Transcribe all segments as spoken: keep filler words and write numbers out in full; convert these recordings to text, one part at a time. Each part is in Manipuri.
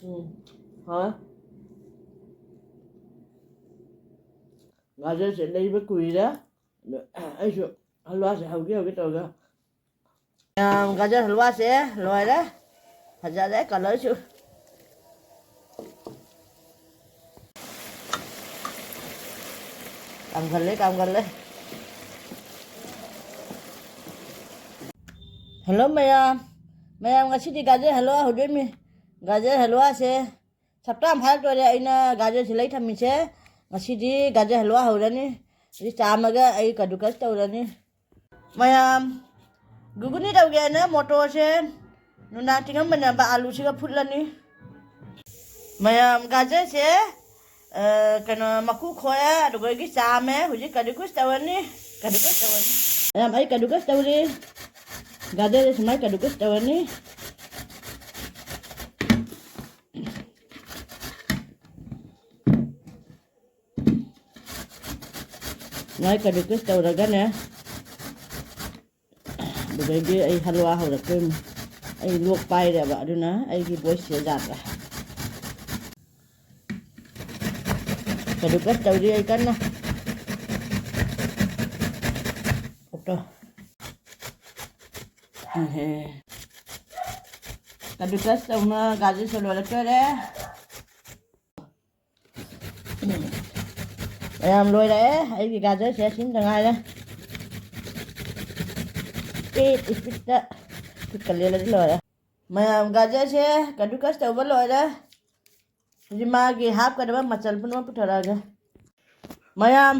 ꯎꯝ, ꯍꯥꯎꯋꯦ꯫ ꯒꯥꯖꯔꯁꯦ ꯂꯩꯕ ꯀꯨꯏꯔꯦ꯫ ꯑꯗꯣ ꯑꯩꯁꯨ ꯍꯜꯋꯥꯁꯦ ꯍꯧꯒꯦ ꯍꯧꯒꯦ ꯇꯧꯔꯒ, ꯒꯥꯖꯔ ꯍꯜꯋꯥꯁꯦ ꯂꯣꯏꯔꯦ꯫ ꯐꯖꯔꯦ ꯀꯂꯔꯁꯨ꯫ ꯀꯥꯝꯒꯜꯂꯦ, ꯀꯥꯝꯒꯜꯂꯦ꯫ ꯍꯜꯂꯣ ꯃꯌꯥꯝ꯫ ꯃꯌꯥꯝ, ꯉꯁꯤꯗꯤ ꯒꯥꯖꯔ ꯍꯜꯋꯥ ꯍꯧꯗꯣꯏꯅꯤ꯫ ꯒꯥꯖꯔ ꯍꯜꯋꯥꯁꯦ ꯍꯞꯇꯥ ꯑꯃ ꯐꯥꯔꯛꯇꯣꯔꯦ ꯑꯩꯅ ꯒꯥꯖꯔꯁꯦ ꯂꯩ ꯊꯝꯃꯤꯁꯦ꯫ ꯉꯁꯤꯗꯤ ꯒꯥꯖꯔ ꯍꯜꯋꯥ ꯍꯧꯔꯅꯤ꯫ ꯍꯧꯖꯤꯛ ꯆꯥꯝꯃꯒ ꯑꯩ ꯀꯗꯨꯀꯁ ꯇꯧꯔꯅꯤ꯫ ꯃꯌꯥꯝ, ꯒꯨꯒꯨꯅꯤ ꯇꯧꯒꯦꯅ ꯃꯣꯇꯣꯔꯁꯦ ꯅꯨꯡꯗꯥꯡ ꯇꯤꯡꯉꯝꯕꯅꯦꯕ, ꯑꯂꯨꯁꯤꯒ ꯐꯨꯠꯂꯅꯤ꯫ ꯃꯌꯥꯝ, ꯒꯥꯖꯔꯁꯦ, ꯑ, ꯀꯩꯅꯣ, ꯃꯀꯨ ꯈꯣꯛꯑꯦ, ꯑꯗꯨꯗꯒꯤ ꯆꯥꯝꯃꯦ꯫ ꯍꯧꯖꯤꯛ ꯀꯗꯨꯀꯁ ꯇꯧꯔꯅꯤ, ꯀꯗꯨꯀꯁ ꯇꯧꯔꯅꯤ꯫ ꯃꯌꯥꯝ, ꯑꯩ ꯀꯗꯨꯀꯁ ꯇꯧꯔꯤ꯫ ꯒꯥꯖꯔꯁꯦ ꯁꯨꯃꯥꯏꯅ ꯀꯗꯨꯀꯁ ꯇꯧꯔꯅꯤ꯫ ꯃꯥꯏ ꯀꯗꯨꯀꯁ ꯇꯧꯔꯒꯅꯦ, ꯑꯗꯨꯗꯩꯗꯤ ꯑꯩ ꯍꯜꯋꯥ ꯍꯧꯔꯛꯇꯣꯏꯅꯤ꯫ ꯑꯩ ꯂꯣꯛ ꯄꯥꯏꯔꯦꯕ, ꯑꯗꯨꯅ ꯑꯩꯒꯤ ꯚꯣꯏꯁꯁꯦ ꯌꯥꯗ꯭ꯔꯦ꯫ ꯀꯗꯨꯀꯁ ꯇꯧꯔꯤ ꯑꯩ ꯀꯟꯅ꯫ ꯑꯣꯛꯇꯣ꯫ ꯀꯗꯨꯀꯁ ꯇꯧꯅ ꯒꯥꯖꯔꯁꯦ ꯂꯣꯏꯔꯛꯇꯣꯔꯦ꯫ ꯃꯌꯥꯝ ꯂꯣꯏꯔꯛꯑꯦ, ꯑꯩꯒꯤ ꯒꯥꯖꯔꯁꯦ ꯑꯁꯤꯃꯇ ꯉꯥꯏꯔꯦ꯫ ꯏꯁꯄꯤꯠ ꯏꯁꯄꯤꯠꯇ ꯈꯨꯠꯀ ꯂꯦꯜꯂꯗꯤ ꯂꯣꯏꯔꯦ꯫ ꯃꯌꯥꯝ, ꯒꯥꯖꯔꯁꯦ ꯀꯗꯨꯀꯁ ꯇꯧꯕ ꯂꯣꯏꯔꯦ꯫ ꯍꯧꯖꯤꯛ ꯃꯥꯒꯤ ꯍꯥꯞꯀꯗꯕ ꯃꯆꯜ ꯄꯨꯝꯅꯃꯛ ꯄꯨꯊꯣꯔꯛꯑꯒꯦ꯫ ꯃꯌꯥꯝ,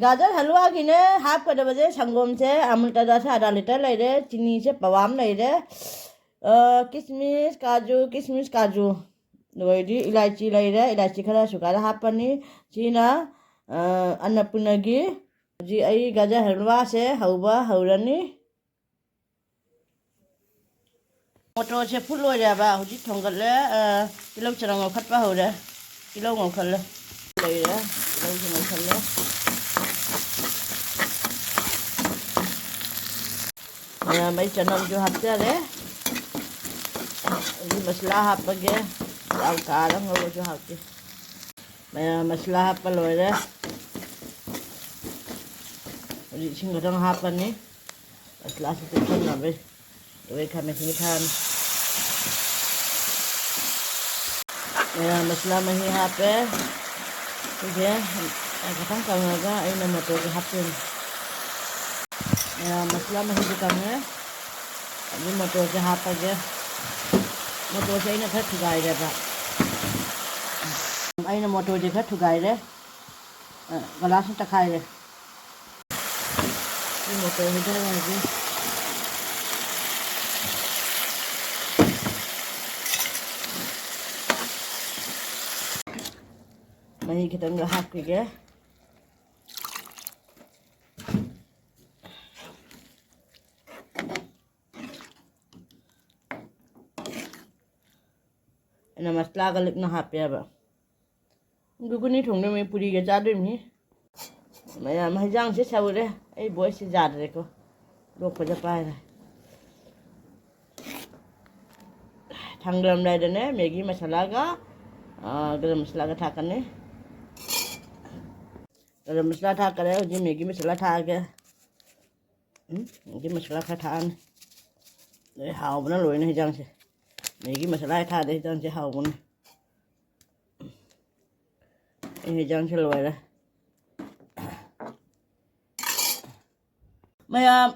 ꯒꯥꯖꯔ ꯍꯜꯋꯥꯒꯤꯅꯦ ꯍꯥꯞꯀꯗꯕꯁꯦ, ꯁꯪꯒꯣꯝꯁꯦ ꯑꯃꯨꯜ ꯇꯥꯖꯥꯁꯦ ꯑꯙꯥ ꯂꯤꯇꯔ ꯂꯩꯔꯦ, ꯆꯤꯅꯤꯁꯦ ꯄꯋꯥ ꯑꯃ ꯂꯩꯔꯦ, ꯑ, ꯀꯤꯁꯃꯤꯁ, ꯀꯥꯖꯨ, ꯀꯤꯁꯃꯤꯁ, ꯀꯥꯖꯨ, ꯑꯗꯩꯗꯤ ꯏꯂꯥꯏꯆꯤ ꯂꯩꯔꯦ, ꯏꯂꯥꯏꯆꯤ ꯈꯔ ꯁꯨꯒꯥꯏꯔ ꯍꯥꯞꯄꯅꯤ꯫ ꯁꯤꯅ, ꯑ, ꯑꯟꯅꯄꯨꯔꯅꯒꯤ꯫ ꯍꯧꯖꯤꯛ ꯑꯩ ꯒꯥꯖꯔ ꯍꯜꯋꯥꯁꯦ ꯍꯧꯕ ꯍꯧꯔꯅꯤ꯫ ꯃꯣꯇꯣꯔꯁꯦ ꯐꯨꯠ ꯂꯣꯏꯔꯦꯕ, ꯍꯧꯖꯤꯛ ꯊꯣꯡꯒꯠꯂꯦ꯫ ꯑ, ꯇꯤꯜꯍꯧ ꯆꯅꯝ ꯉꯧꯈꯠꯄ ꯍꯧꯔꯦ꯫ ꯇꯤꯜꯍꯧ ꯉꯧꯈꯠꯂꯦ꯫ ꯂꯩꯔꯦ, ꯇꯤꯜꯍꯧꯁꯦ ꯉꯧꯈꯠꯂꯦ꯫ ꯃꯌꯥꯝ, ꯑꯩ ꯆꯅꯝꯁꯨ ꯍꯥꯞꯆꯔꯦ꯫ ꯑꯗꯒꯤ ꯃꯁꯂꯥ ꯍꯥꯞꯄꯒꯦ꯫ ꯌꯥꯝ ꯀꯥꯔ ꯉꯧꯔꯁꯨ ꯍꯥꯎꯇꯦ꯫ ꯃꯌꯥꯝ ꯃꯁꯂꯥ ꯍꯥꯞꯄ ꯂꯣꯏꯔꯦ꯫ ꯍꯧꯖꯤꯛ ꯏꯁꯤꯡ ꯈꯛꯇꯪ ꯍꯥꯞꯄꯅꯤ꯫ ꯃꯁꯂꯥꯁꯤ ꯆꯨꯞꯁꯟꯅꯕꯩ꯫ ꯑꯗꯨꯒ ꯈꯥꯃꯦꯟ ꯑꯁꯤꯟꯕꯤ ꯊꯥꯛꯑꯅꯤ꯫ ꯃꯌꯥꯝ ꯃꯁꯂꯥ ꯃꯍꯤ ꯍꯥꯞꯄꯦ꯫ ꯁꯤꯁꯦ ꯈꯤꯇꯪ ꯀꯪꯉꯒ ꯑꯩꯅ ꯃꯣꯇꯣꯔꯁꯦ ꯍꯥꯞꯇꯣꯏꯅꯤ꯫ ꯃꯌꯥꯝ ꯃꯁꯂꯥ ꯃꯍꯤꯁꯦ ꯀꯪꯉꯦ꯫ ꯑꯗꯨ ꯃꯣꯇꯣꯔꯁꯦ ꯍꯥꯞꯄꯒꯦ꯫ ꯃꯣꯇꯣꯔꯁꯦ ꯑꯩꯅ ꯈꯔ ꯊꯨꯒꯥꯏꯔꯦꯕ꯫ ꯑꯩꯅ ꯃꯣꯇꯣꯔꯁꯦ ꯈꯔ ꯊꯨꯒꯥꯏꯔꯦ꯫ ꯑ, ꯒꯂꯥꯁ ꯑꯃ ꯇꯛꯈꯥꯏꯔꯦ꯫ ꯁꯤ ꯃꯣꯇꯣꯔ ꯍꯩꯊꯔꯒꯦ꯫ ꯃꯍꯤ ꯈꯤꯇꯪꯒ ꯍꯥꯞꯈꯤꯒꯦ꯫ ꯑꯩꯅ ꯃꯁꯂꯥꯒ ꯂꯤꯛꯅ ꯍꯥꯞꯄꯦꯕ꯫ ꯒꯨꯒꯨꯅꯤ ꯊꯣꯡꯗꯣꯏꯃꯤ, ꯄꯨꯔꯤꯒ ꯆꯥꯗꯣꯏꯃꯤ꯫ ꯃꯌꯥꯝ ꯍꯩꯖꯥꯡꯁꯦ ꯁꯧꯔꯦ꯫ ꯑꯩ ꯕꯣꯏꯁꯁꯦ ꯌꯥꯗ꯭ꯔꯦꯀꯣ꯫ ꯂꯣꯛꯄꯗ ꯄꯥꯏꯔꯦ꯫ ꯊꯥꯡꯗꯔꯝꯗꯥꯏꯗꯅꯦ, ꯃꯦꯒꯤ ꯃꯁꯥꯂꯥꯒ, ꯑ, ꯒꯔꯝ ꯃꯁꯥꯂꯥꯒ ꯊꯥꯛꯀꯅꯤ꯫ ꯒꯔꯝ ꯃꯁꯥꯂꯥ ꯊꯥꯛꯈꯔꯦ, ꯍꯧꯖꯤꯛ ꯃꯦꯒꯤ ꯃꯁꯥꯂꯥ ꯊꯥꯛꯑꯒꯦ꯫ ꯎꯝ, ꯃꯦꯒꯤ ꯃꯁꯥꯂꯥ ꯈꯔ ꯊꯥꯛꯑꯅꯤ꯫ ꯑꯗꯩ ꯍꯥꯎꯕꯅ ꯂꯣꯏꯅ ꯍꯤꯟꯖꯥꯡꯁꯦ꯫ ꯃꯦꯒꯤ ꯃꯁꯥꯂꯥ ꯍꯦꯛ ꯊꯥꯛꯑꯗꯤ ꯍꯤꯟꯖꯥꯡꯁꯦ ꯍꯥꯎꯕꯅꯤ꯫ ꯑꯩ ꯍꯤꯟꯖꯥꯡꯁꯦ ꯂꯣꯏꯔꯦ꯫ ꯃꯌꯥꯝ,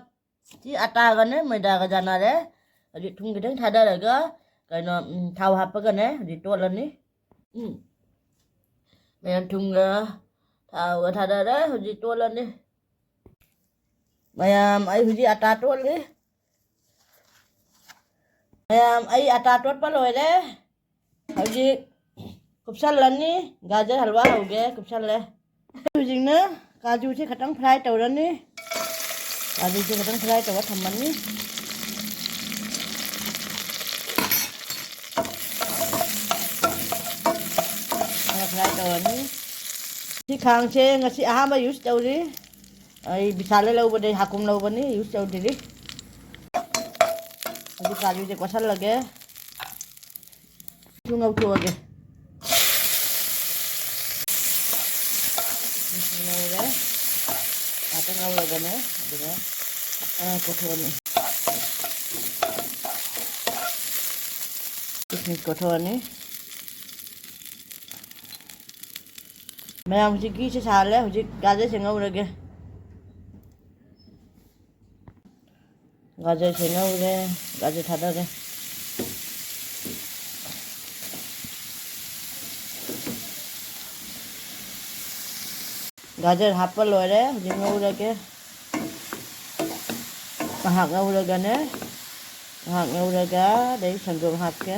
ꯁꯤ ꯑꯇꯥꯒꯅꯦ ꯃꯣꯏꯗꯥꯒ ꯆꯥꯟꯅꯔꯦ꯫ ꯍꯧꯖꯤꯛ ꯊꯨꯝ ꯈꯤꯇꯪ ꯊꯥꯗꯔꯒ, ꯀꯩꯅꯣ, ꯎꯝ, ꯊꯥꯎ ꯍꯥꯞꯄꯒꯅꯦ ꯍꯧꯖꯤꯛ ꯇꯣꯠꯂꯅꯤ꯫ ꯎꯝ꯫ ꯃꯌꯥꯝ ꯊꯨꯝꯒ ꯊꯥꯎꯒ ꯊꯥꯗꯔꯦ, ꯍꯧꯖꯤꯛ ꯇꯣꯠꯂꯅꯤ꯫ ꯃꯌꯥꯝ, ꯑꯩ ꯍꯧꯖꯤꯛ ꯑꯇꯥ ꯇꯣꯠꯂꯤ꯫ ꯃꯌꯥꯝ, ꯑꯩ ꯑꯇꯥ ꯇꯣꯠꯄ ꯂꯣꯏꯔꯦ꯫ ꯍꯧꯖꯤꯛ ꯀꯨꯞꯁꯜꯂꯅꯤ꯫ ꯒꯥꯖꯔ ꯍꯜꯋꯥ ꯍꯧꯒꯦ, ꯀꯨꯞꯁꯜꯂꯦ꯫ ꯍꯧꯖꯤꯛꯅ ꯀꯥꯖꯨꯁꯦ ꯈꯇꯪ fry ꯇꯧꯔꯅꯤ꯫ ꯀꯥꯖꯨꯁꯦ ꯈꯇꯪ fry ꯇꯧꯔ ꯊꯝꯃꯅꯤ꯫ ꯈꯔ fry ꯇꯧꯔꯅꯤ꯫ ꯁꯤ ꯈꯥꯡꯁꯦ ꯉꯁꯤ ꯑꯍꯥꯟꯕ use ꯇꯧꯔꯤ꯫ ꯑꯩ ꯕꯤꯁꯥꯜꯗ ꯂꯧꯕꯅꯦ, ꯍꯥꯀꯨꯝ ꯂꯧꯕꯅꯤ, use ꯇꯧꯗ꯭ꯔꯤ꯫ ꯍꯧꯖꯤꯛ ꯀꯥꯖꯨꯁꯦ ꯀꯣꯠꯁꯜꯂꯒꯦ꯫ ꯁꯨ ꯉꯧꯊꯣꯛꯑꯒꯦ꯫ ꯉꯧꯔꯦ꯫ ꯉꯥꯛꯇꯪ ꯉꯧꯔꯒꯅꯦ, ꯑꯗꯨꯒ, ꯑ, ꯀꯣꯊꯣꯛꯑꯅꯤ꯫ ꯀꯤꯁꯃꯤꯁ ꯀꯣꯊꯣꯛꯑꯅꯤ꯫ ꯃꯌꯥꯝ, ꯍꯧꯖꯤꯛ ꯘꯤꯁꯦ ꯁꯥꯍꯜꯂꯦ꯫ ꯍꯧꯖꯤꯛ ꯒꯥꯖꯔꯁꯦ ꯉꯧꯔꯒꯦ꯫ ꯒꯥꯖꯔꯁꯦ ꯉꯧꯔꯦ꯫ ꯒꯥꯖꯔ ꯊꯥꯗꯔꯦ꯫ ꯒꯥꯖꯔ ꯍꯥꯞꯄ ꯂꯣꯏꯔꯦ꯫ ꯍꯧꯖꯤꯛ ꯉꯧꯔꯒꯦ꯫ ꯉꯥꯏꯍꯥꯛ ꯉꯧꯔꯒꯅꯦ, ꯉꯥꯏꯍꯥꯛ ꯉꯧꯔꯒ ꯑꯗꯩ ꯁꯪꯒꯣꯝ ꯍꯥꯞꯀꯦ꯫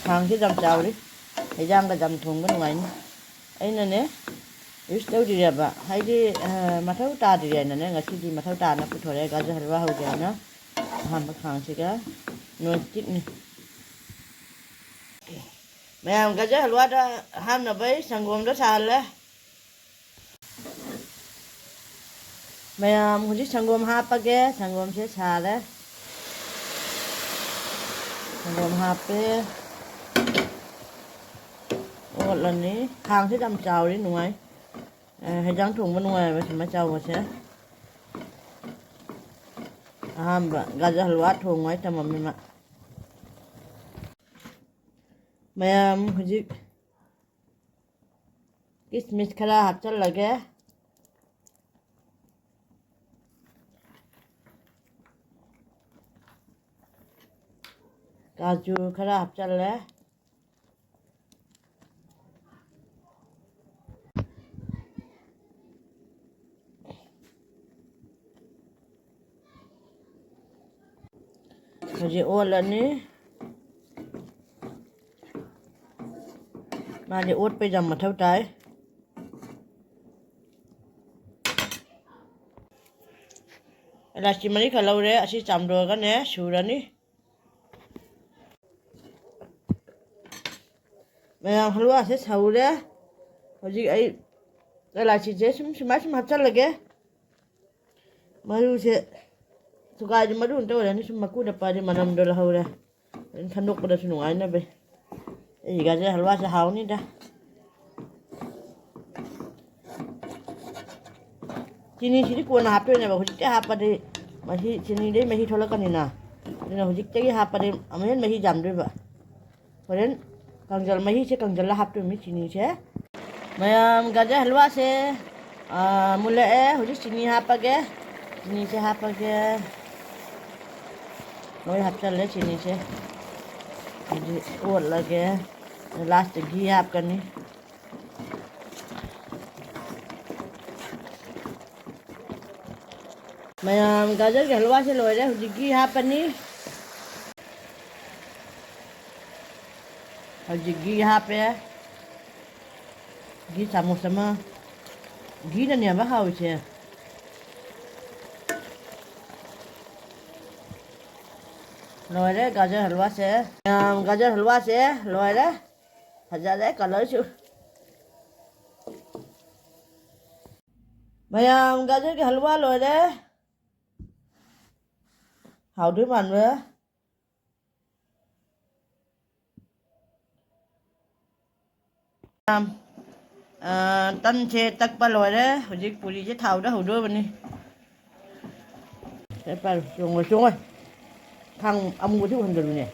ꯈꯥꯡꯁꯦ ꯌꯥꯝ ꯆꯥꯎꯔꯤ, ꯍꯩꯖꯥꯡꯒ ꯌꯥꯝ ꯊꯣꯡꯕ ꯅꯨꯡꯉꯥꯏꯅꯤ꯫ ꯑꯩꯅꯅꯦ, ꯌꯨꯁ ꯇꯧꯗ꯭ꯔꯤꯑꯕ, ꯍꯥꯏꯗꯤ, ꯑ, ꯃꯊꯧ ꯇꯥꯗ꯭ꯔꯤ ꯍꯥꯏꯅꯅꯦ, ꯉꯁꯤꯗꯤ ꯃꯊꯧ ꯇꯥꯅ ꯄꯨꯊꯣꯔꯛꯑꯦ꯫ ꯒꯥꯖꯔ ꯍꯜꯋꯥ ꯍꯧꯒꯦ ꯍꯥꯏꯅ ꯑꯍꯥꯟꯕ ꯈꯥꯡꯁꯤꯒ ꯅꯣꯟ ꯁ꯭ꯇꯤꯛꯅꯤ꯫ ꯃꯌꯥꯝ, ꯒꯥꯖꯔ ꯍꯜꯋꯥꯗ ꯍꯥꯞꯅꯕ ꯑꯩ ꯁꯪꯒꯣꯝꯗꯣ ꯁꯥꯍꯜꯂꯦ꯫ ꯃꯌꯥꯝ, ꯍꯧꯖꯤꯛ ꯁꯪꯒꯣꯝ ꯍꯥꯞꯄꯒꯦ꯫ ꯁꯪꯒꯣꯝꯁꯦ ꯁꯥꯔꯦ꯫ ꯁꯪꯒꯣꯝ ꯍꯥꯞꯄꯦ꯫ ꯑꯣꯠꯂꯅꯤ꯫ ꯈꯥꯡꯁꯦ ꯌꯥꯝ ꯆꯥꯎꯔꯤ, ꯅꯨꯡꯉꯥꯏ꯫ ꯑꯦ, ꯍꯦꯟꯖꯥꯡ ꯊꯣꯡꯕ ꯅꯨꯡꯉꯥꯏꯕ ꯁꯨꯃꯥꯏꯅ ꯆꯥꯎꯕꯁꯦ꯫ ꯑꯍꯥꯟꯕ ꯒꯥꯖꯔ ꯍꯜꯋꯥ ꯊꯣꯡꯉꯨ ꯍꯥꯏ ꯇꯝꯃꯝꯃꯤ ꯃꯥ꯫ ꯃꯌꯥꯝ, ꯍꯧꯖꯤꯛ ꯀꯤꯁꯃꯤꯁ ꯈꯔ ꯍꯥꯞꯆꯜꯂꯒꯦ꯫ ꯀꯥꯖꯨ ꯈꯔ ꯍꯥꯞꯆꯜꯂꯦ꯫ ꯍꯧꯖꯤꯛ ꯑꯣꯠꯂꯅꯤ꯫ ꯃꯥꯗꯤ ꯑꯣꯠꯄ ꯌꯥꯝ ꯃꯊꯧ ꯇꯥꯏ꯫ ꯑꯦꯂꯥꯏꯆꯤ ꯃꯔꯤꯈꯛ ꯂꯧꯔꯦ꯫ ꯑꯁꯤ ꯆꯥꯝꯊꯣꯛꯑꯒꯅꯦ ꯁꯨꯔꯅꯤ꯫ ꯃꯌꯥꯝ, ꯍꯜꯋꯥꯁꯦ ꯁꯧꯔꯦ꯫ ꯍꯧꯖꯤꯛ ꯑꯩ ꯑꯦꯂꯥꯏꯆꯤꯁꯦ ꯁꯨꯝ ꯁꯨꯃꯥꯏ ꯁꯨꯝ ꯍꯥꯞꯆꯜꯂꯒꯦ꯫ ꯃꯔꯨꯁꯦ ꯊꯨꯒꯥꯏꯗꯤ ꯃꯔꯨ ꯑꯝꯇ ꯑꯣꯏꯔꯅꯤ, ꯁꯨꯝ ꯃꯀꯨꯗ ꯄꯥꯗꯤ ꯃꯅꯝꯗꯣ ꯂꯧꯍꯧꯔꯦ꯫ ꯑꯗꯨꯝ ꯈꯟꯗꯣꯛꯄꯗꯁꯨ ꯅꯨꯡꯉꯥꯏꯅꯕ꯫ ꯑꯩ ꯒꯖꯔ ꯍꯜꯋꯥꯁꯦ ꯍꯥꯎꯅꯤꯗ꯫ ꯆꯤꯅꯤꯁꯤꯗꯤ ꯀꯣꯟꯅ ꯍꯥꯞꯇꯣꯏꯅꯦꯕ, ꯍꯧꯖꯤꯛꯇꯤ ꯍꯥꯞꯄꯗꯤ ꯃꯍꯤ, ꯆꯤꯅꯤꯗꯩ ꯃꯍꯤ ꯊꯣꯛꯂꯛꯀꯅꯤꯅ꯫ ꯑꯗꯨꯅ ꯍꯧꯖꯤꯛꯇꯒꯤ ꯍꯥꯞꯄꯗꯤ ꯑꯃꯨꯛ ꯍꯦꯟꯅ ꯃꯍꯤ ꯌꯥꯝꯗꯣꯏꯕ꯫ ꯍꯣꯔꯦꯟ ꯀꯪꯖꯜ-, ꯃꯍꯤꯁꯦ ꯀꯪꯖꯜꯂ ꯍꯥꯞꯇꯣꯏꯅꯤ ꯆꯤꯅꯤꯁꯦ꯫ ꯃꯌꯥꯝ, ꯒꯖꯔ ꯍꯜꯋꯥꯁꯦ, ꯑꯥ, ꯃꯨꯜꯂꯛꯑꯦ꯫ ꯍꯧꯖꯤꯛ ꯆꯤꯅꯤ ꯍꯥꯞꯄꯒꯦ꯫ ꯆꯤꯅꯤꯁꯦ ꯍꯥꯞꯄꯒꯦ꯫ ꯂꯣꯏ ꯍꯥꯞꯆꯜꯂꯦ ꯆꯤꯅꯤꯁꯦ꯫ ꯍꯧꯖꯤꯛ ꯑꯣꯠꯂꯒꯦ꯫ ꯂꯥꯁꯇ ꯘꯤ ꯍꯥꯞꯀꯅꯤ꯫ ꯃꯌꯥꯝ, ꯒꯖꯔꯒꯤ ꯍꯜꯋꯥꯁꯦ ꯂꯣꯏꯔꯦ꯫ ꯍꯧꯖꯤꯛ ꯘꯤ ꯍꯥꯞꯄꯅꯤ꯫ ꯍꯧꯖꯤꯛ ꯘꯤ ꯍꯥꯞꯄꯦ꯫ ꯘꯤ ꯆꯥꯃꯁ ꯑꯃ꯫ ꯘꯤꯅꯅꯦꯕ ꯍꯥꯎꯔꯤꯁꯦ꯫ ꯂꯣꯏꯔꯦ ꯒꯖꯔ ꯍꯜꯋꯥꯁꯦ꯫ ꯃꯌꯥꯝ, ꯒꯖꯔ ꯍꯜꯋꯥꯁꯦ ꯂꯣꯏꯔꯦ꯫ ꯐꯖꯔꯦ ꯀꯂꯔꯁꯨ꯫ ꯃꯌꯥꯝ, ꯒꯖꯔꯒꯤ ꯍꯜꯋꯥ ꯂꯣꯏꯔꯦ꯫ ꯍꯥꯎꯗꯣꯏ ꯃꯥꯟꯕ꯭ꯔꯥ? ꯑ, ꯇꯟꯁꯦ ꯇꯛꯄ ꯂꯣꯏꯔꯦ꯫ ꯍꯧꯖꯤꯛ ꯄꯨꯔꯤꯁꯦ ꯊꯥꯎꯗ ꯍꯧꯗꯣꯔꯕꯅꯤ꯫ ꯁꯦ ꯄꯥꯏꯔꯣ, ꯆꯣꯡꯉꯣ, ꯆꯣꯡꯉꯣ꯫ ꯊꯥꯡ ꯑꯃꯨꯕꯁꯤ ꯎꯍꯟꯒꯅꯨꯅꯦ꯫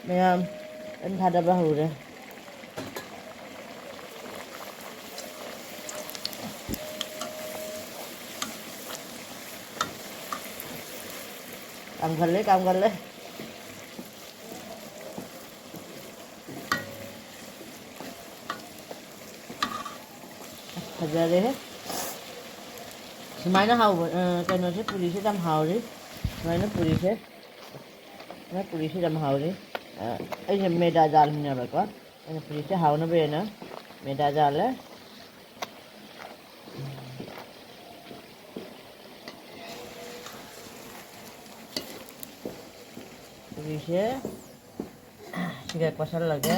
ꯃꯌꯥꯝ, ꯇꯟ ꯊꯥꯗꯕ ꯍꯧꯔꯦ꯫ ꯀꯥꯝꯒꯜꯂꯦ, ꯀꯥꯝꯒꯜꯂꯦ꯫ ꯐꯖꯔꯦꯍꯦ꯫ ꯁꯨꯃꯥꯏꯅ ꯍꯥꯎꯕ, ꯑ, ꯀꯩꯅꯣꯁꯦ, ꯄꯨꯔꯤꯁꯦ ꯌꯥꯝ ꯍꯥꯎꯔꯤ꯫ ꯁꯨꯃꯥꯏꯅ ꯄꯨꯔꯤꯁꯦ, ꯁꯨꯃꯥꯏꯅ ꯄꯨꯔꯤꯁꯦ ꯌꯥꯝ ꯍꯥꯎꯔꯤ꯫ ꯑ, ꯑꯩꯁꯦ ꯃꯦꯗꯥ ꯖꯥꯜꯅꯦꯕꯀꯣ꯫ ꯑꯩꯅ ꯄꯨꯔꯤꯁꯦ ꯍꯥꯎꯅꯕꯅ ꯃꯦꯗꯥ ꯖꯥꯜꯂꯦ꯫ ꯄꯨꯔꯤꯁꯦ ꯁꯤꯒ ꯀꯣꯠꯁꯜꯂꯒꯦ꯫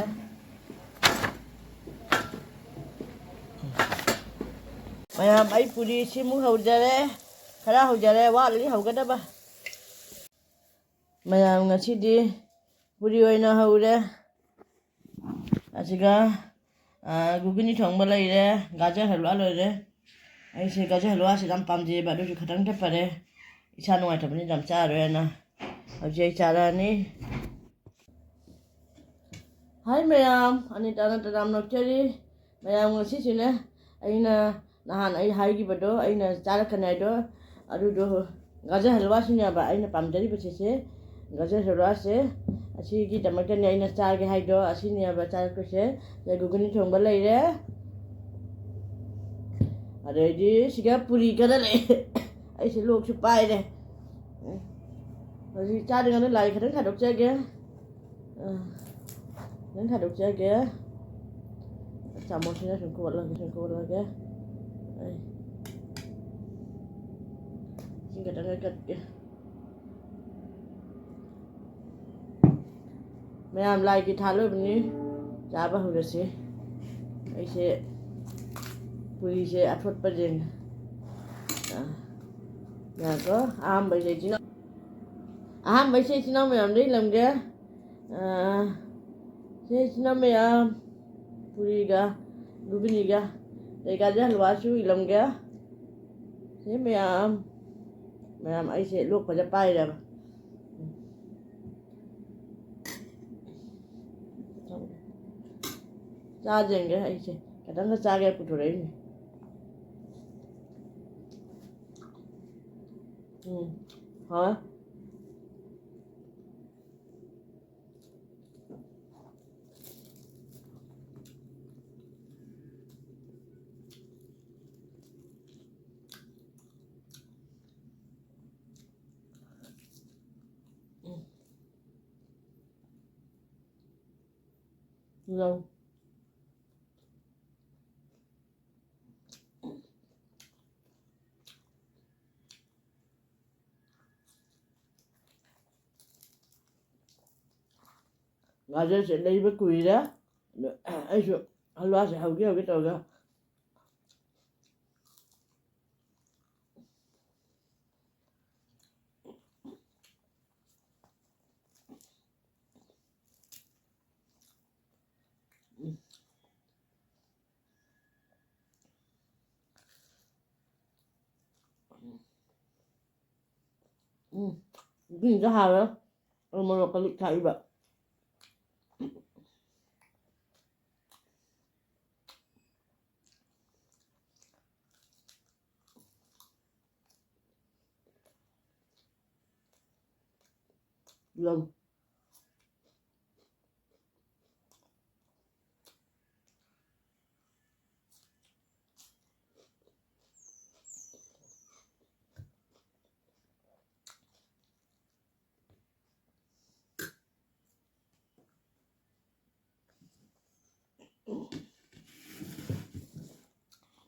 ꯃꯌꯥꯝ, ꯑꯩ ꯄꯨꯔꯤ ꯁꯤꯃꯨꯛ ꯍꯧꯖꯔꯦ, ꯈꯔ ꯍꯧꯖꯔꯦ, ꯋꯥꯠꯂꯤ ꯍꯧꯒꯗꯕ꯫ ꯃꯌꯥꯝ, ꯉꯁꯤꯗꯤ ꯄꯨꯔꯤ ꯑꯣꯏꯅ ꯍꯧꯔꯦ꯫ ꯑꯁꯤꯒ, ꯑ, ꯒꯨꯒꯨꯅꯤ ꯊꯣꯡꯕ ꯂꯩꯔꯦ, ꯒꯥꯖꯔ ꯍꯜꯋꯥ ꯂꯣꯏꯔꯦ꯫ ꯑꯩꯁꯦ ꯒꯥꯖꯔ ꯍꯜꯋꯥꯁꯦ ꯌꯥꯝ ꯄꯥꯝꯖꯩꯑꯕ, ꯑꯗꯨꯁꯨ ꯈꯇꯪ ꯈꯛ ꯐꯔꯦ꯫ ꯏꯁꯥ ꯅꯨꯡꯉꯥꯏꯇꯕꯅꯤꯅ ꯌꯥꯝ ꯆꯥꯔꯣꯏꯅ꯫ ꯍꯧꯖꯤꯛ ꯑꯩ ꯆꯥꯔꯛꯑꯅꯤ꯫ ꯍꯥꯏ ꯃꯌꯥꯝ, ꯑꯅꯤꯇꯥꯅ ꯇꯔꯥꯝ ꯅꯣꯛꯆꯔꯤ꯫ ꯃꯌꯥꯝ, ꯉꯁꯤꯁꯤꯅꯦ ꯑꯩꯅ ꯅꯍꯥꯟ ꯑꯩ ꯍꯥꯏꯈꯤꯕꯗꯣ, ꯑꯩꯅ ꯆꯥꯔꯛꯀꯅꯤ ꯍꯥꯏꯗꯣ, ꯑꯗꯨꯗꯣ ꯒꯥꯖꯔ ꯍꯜꯋꯥꯁꯤꯅꯦꯕ ꯑꯩꯅ ꯄꯥꯝꯖꯔꯤꯕꯁꯤꯁꯦ꯫ ꯒꯥꯖꯔ ꯍꯜꯋꯥꯁꯦ ꯑꯁꯤꯒꯤꯗꯃꯛꯇꯅꯦ ꯑꯩꯅ ꯆꯥꯒꯦ ꯍꯥꯏꯗꯣ, ꯑꯁꯤꯅꯦꯕ ꯆꯥꯔꯛꯇꯣꯏꯁꯦ꯫ ꯁꯤꯗ ꯒꯨꯒꯨꯅꯤ ꯊꯣꯡꯕ ꯂꯩꯔꯦ, ꯑꯗꯩꯗꯤ ꯁꯤꯒ ꯄꯨꯔꯤ ꯈꯔ ꯂꯩ꯫ ꯑꯩꯁꯦ ꯂꯣꯛꯁꯨ ꯄꯥꯏꯔꯦ꯫ ꯍꯧꯖꯤꯛ ꯆꯥꯗ꯭ꯔꯤꯉꯩꯗ ꯂꯥꯏ ꯈꯤꯇꯪ ꯊꯥꯗꯣꯛꯆꯒꯦ꯫ ꯑ, ꯈꯤꯇꯪ ꯊꯥꯗꯣꯛꯆꯒꯦ꯫ ꯆꯥꯃꯁꯁꯤꯅ ꯁꯨꯝ ꯀꯣꯠꯂꯒꯦ, ꯁꯨꯝ ꯀꯣꯠꯂꯒꯦ꯫ ꯑꯩ ꯏꯁꯤꯡ ꯈꯤꯇꯪ ꯍꯩꯀꯠꯀꯦ꯫ ꯃꯌꯥꯝ, ꯂꯥꯏꯒꯤ ꯊꯥ ꯂꯣꯏꯕꯅꯤ, ꯆꯥꯕ ꯍꯧꯔꯁꯤ꯫ ꯑꯩꯁꯦ ꯄꯨꯔꯤꯁꯦ ꯑꯊꯣꯠꯄꯁꯦ, ꯑ, ꯉꯥꯏꯈꯣ, ꯑꯍꯥꯟꯕꯁꯦ ꯏꯆꯤꯟ ꯏꯅꯥꯎ-, ꯑꯍꯥꯟꯕꯩꯁꯦ ꯏꯆꯤꯟ ꯏꯅꯥꯎ ꯃꯌꯥꯝꯗ ꯏꯜꯂꯝꯒꯦ꯫ ꯑ, ꯁꯦ ꯏꯆꯤꯟ ꯏꯅꯥꯎ ꯃꯌꯥꯝ, ꯄꯨꯔꯤꯒ ꯒꯨꯒꯨꯅꯤꯒ ꯑꯗꯩ ꯒꯥꯖꯔ ꯍꯜꯋꯥꯁꯨ ꯏꯜꯂꯝꯒꯦ꯫ ꯁꯦ ꯃꯌꯥꯝ, ꯃꯌꯥꯝ, ꯑꯩꯁꯦ ꯂꯣꯛ ꯐꯖ ꯄꯥꯏꯔꯦꯕ꯫ ꯆꯥꯖꯦꯟꯒꯦ ꯑꯩꯁꯦ ꯈꯤꯇꯪꯒ ꯆꯥꯒꯦ ꯄꯨꯊꯣꯔꯛꯏꯅꯦ꯫ ꯎꯝ, ꯍꯥꯎꯋꯦ꯫ ꯂꯧ꯫ ꯒꯥꯖꯔꯁꯦ ꯂꯩꯕ ꯀꯨꯏꯔꯦ꯫ ꯑꯗꯣ ꯑꯩꯁꯨ ꯍꯜꯋꯥꯁꯦ ꯍꯧꯒꯦ ꯍꯧꯒꯦ ꯇꯧꯔꯒ ꯎꯝ, ꯎꯇꯤꯁꯦ ꯍꯥꯎꯋꯦ꯫ ꯑꯩ ꯃꯣꯔꯣꯛꯀ ꯂꯤꯛ ꯊꯥꯛꯏꯕ꯫ ꯌꯦꯔꯨꯝ꯫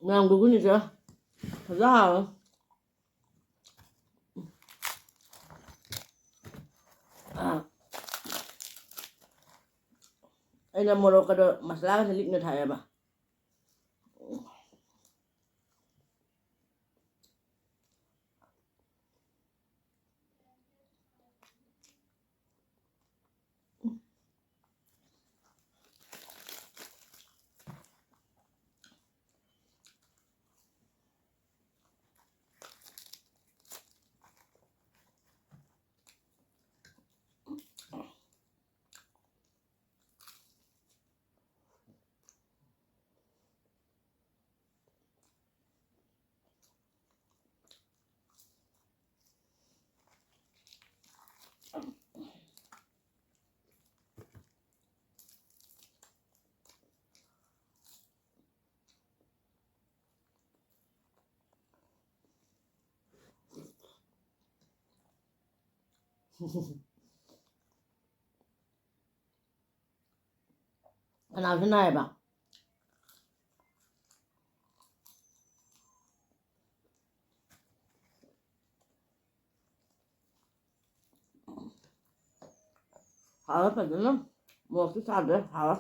ꯃꯌꯥꯝ ꯒꯨꯒꯨꯅꯤꯁꯦ ꯐꯖ ꯍꯥꯎꯋꯦ꯫ ꯑꯥ, ꯑꯩꯅ ꯃꯣꯔꯣꯛꯀꯗꯣ ꯃꯁꯂꯥꯒꯁꯦ ꯂꯤꯛꯅ ꯊꯥꯛꯑꯦꯕ꯫ ꯈꯅꯥꯎꯁꯨ ꯅꯥꯏꯌꯦꯕ꯫ ꯍꯥꯎꯋꯦ ꯐꯖꯅ꯫ ꯃꯣꯔꯣꯛꯁꯨ ꯁꯥꯗ꯭ꯔꯦ꯫ ꯍꯥꯎꯋꯦ꯫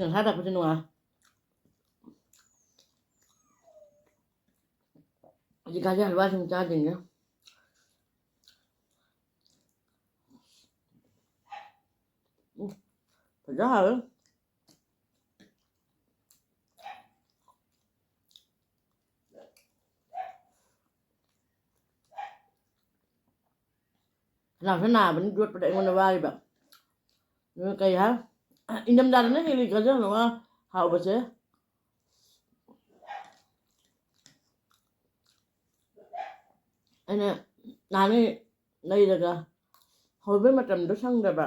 ꯉꯁꯥ ꯊꯛꯄꯁꯦ ꯅꯨꯡꯉꯥꯏ꯫ ꯍꯧꯖꯤꯛꯀꯥꯟꯁꯦ ꯍꯜꯋꯥꯁꯤꯡ ꯆꯥꯗ꯭ꯔꯤꯅꯦ꯫ ꯎꯝ, ꯐꯖ ꯍꯥꯎꯋꯦ꯫ ꯈꯅꯥꯎꯁꯦ ꯅꯥꯕꯅꯤ ꯌꯣꯠꯄꯗ ꯑꯩꯉꯣꯟꯗ ꯋꯥꯔꯤꯕ꯫ ꯑꯗꯨꯅ ꯀꯩ ꯍꯥꯏ, ꯏꯪꯊꯝꯊꯥꯗꯅ ꯍꯦꯜꯂꯤ ꯒꯖꯔ ꯍꯜꯋꯥ ꯍꯥꯎꯕꯁꯦ꯫ ꯑꯩꯅ ꯅꯍꯥꯟꯒꯩ ꯂꯩꯔꯒ ꯍꯧꯕꯩ ꯃꯇꯝꯗꯣ ꯁꯪꯗꯕ꯫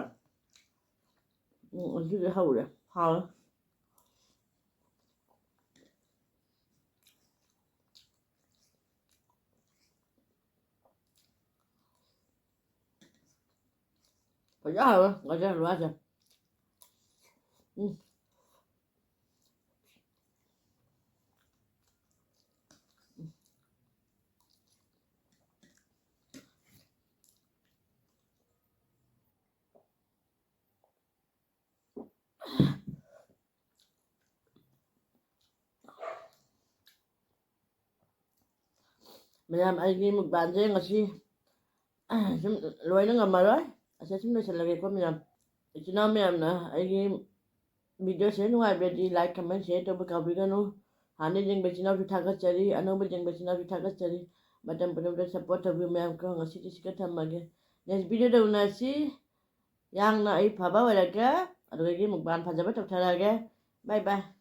ꯎꯝ, ꯉꯁꯤꯗꯤ ꯍꯧꯔꯦ꯫ ꯍꯥꯎꯔꯦ꯫ ꯐꯖ ꯍꯥꯎꯔꯦ ꯒꯖꯔ ꯍꯜꯋꯥꯁꯦ꯫ ꯎꯝ꯫ ꯃꯌꯥꯝ, ꯑꯩꯒꯤ ꯃꯨꯛꯕꯥꯡꯁꯦ ꯉꯁꯤ ꯁꯨꯝ ꯂꯣꯏꯅ ꯉꯝꯃꯔꯣꯏ꯫ ꯑꯁꯤ ꯁꯨꯝ ꯂꯣꯏꯁꯤꯜꯂꯒꯦꯀꯣ ꯃꯌꯥꯝ꯫ ꯏꯆꯤꯟ ꯏꯅꯥꯎ ꯃꯌꯥꯝꯅ ꯑꯩꯒꯤ videoꯁꯦ ꯅꯨꯡꯉꯥꯏꯕꯗꯤ like, comment, share ꯇꯧꯕ ꯀꯥꯎꯕꯤꯒꯅꯨ꯫ ꯍꯥꯟꯅ ꯌꯦꯡꯕ ꯏꯆꯤꯟ ꯏꯅꯥꯎꯁꯨ ꯊꯥꯒꯠꯆꯔꯤ, ꯑꯅꯧꯕ ꯌꯦꯡꯕ ꯏꯆꯤꯟ ꯏꯅꯥꯎꯁꯨ ꯊꯥꯒꯠꯆꯔꯤ꯫ ꯃꯇꯝ ꯄꯨꯝꯅꯃꯛꯇ support ꯇꯧꯕꯤꯌꯨ ꯃꯌꯥꯝ ꯀꯣ꯫ ꯉꯁꯤꯗꯤ ꯁꯤꯒ ꯊꯝꯃꯒꯦ꯫ Next videoꯗ ꯎꯅꯁꯤ꯫ ꯌꯥꯝꯅ ꯑꯩ ꯐꯕ ꯑꯣꯏꯔꯒꯦ꯫ ꯑꯗꯨꯗꯒꯤ ꯃꯨꯛꯕꯥꯡ ꯐꯖꯕ ꯇꯧꯊꯔꯛꯑꯒꯦ꯫ Bye bye꯫